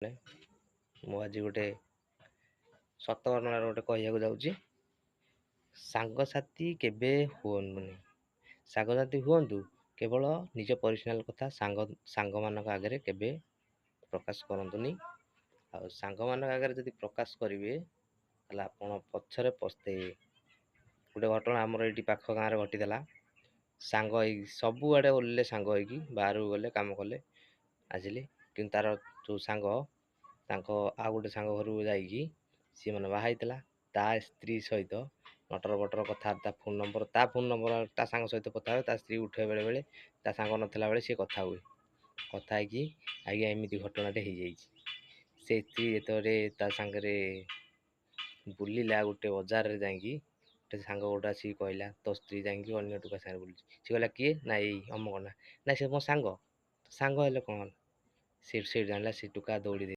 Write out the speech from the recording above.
ମୁଁ ଆଜି ଗୋଟେ ସତ ଘଟଣାର ଗୋଟେ କହିବାକୁ ଯାଉଛି। ସାଙ୍ଗସାଥି କେବେ ହୁଅନ୍ତୁନି, ସାଙ୍ଗସାଥି ହୁଅନ୍ତୁ କେବଳ ନିଜ ପର୍ସନାଲ୍ କଥା ସାଙ୍ଗମାନଙ୍କ ଆଗରେ କେବେ ପ୍ରକାଶ କରନ୍ତୁନି। ଆଉ ସାଙ୍ଗମାନଙ୍କ ଆଗରେ ଯଦି ପ୍ରକାଶ କରିବେ, ତାହେଲେ ଆପଣ ପଛରେ ପସ୍ତେଇବେ। ଗୋଟେ ଘଟଣା ଆମର ଏଇଠି ପାଖ ଗାଁରେ ଘଟିଥିଲା। ସାଙ୍ଗ ହେଇକି ସବୁଆଡ଼େ ଓଲିଲେ, ସାଙ୍ଗ ହେଇକି ବାହାରକୁ ଗଲେ, କାମ କଲେ, ଆସିଲେ। କିନ୍ତୁ ତା'ର ଯେଉଁ ସାଙ୍ଗ, ତାଙ୍କ ଆଉ ଗୋଟେ ସାଙ୍ଗ ଘରକୁ ଯାଇକି ସିଏ ମାନେ ବାହା ହେଇଥିଲା, ତା ସ୍ତ୍ରୀ ସହିତ ନଟର ବଟର କଥାବାର୍ତ୍ତା, ଫୋନ୍ ନମ୍ବର, ତା ଫୋନ୍ ନମ୍ବର, ତା ସାଙ୍ଗ ସହିତ କଥା ହୁଏ। ତା ସ୍ତ୍ରୀ ଉଠେ ବେଳେବେଳେ, ତା ସାଙ୍ଗ ନଥିଲା ବେଳେ ସିଏ କଥା ହୁଏ। କଥା ହେଇକି ଆଜ୍ଞା ଏମିତି ଘଟଣାଟେ ହେଇଯାଇଛି। ସେ ସ୍ତ୍ରୀ ଯେତେବେଳେ ତା ସାଙ୍ଗରେ ବୁଲିଲା ଗୋଟେ ବଜାରରେ ଯାଇକି, ଗୋଟେ ସାଙ୍ଗ ଗୋଟେ ଆସିକି କହିଲା, ତୋ ସ୍ତ୍ରୀ ଯାଇକି ଅନ୍ୟ ଟୋକା ସାଙ୍ଗରେ ବୁଲୁଛି। ସେ କହିଲା, କିଏ? ନା ଏଇ ଅମକ ନା। ନା, ସେ ମୋ ସାଙ୍ଗ। ସାଙ୍ଗ ହେଲେ କ'ଣ ହେଲା? ସେଇଠୁ ଜାଣିଲା, ସେ ଟୋକା ଦୌଡ଼ି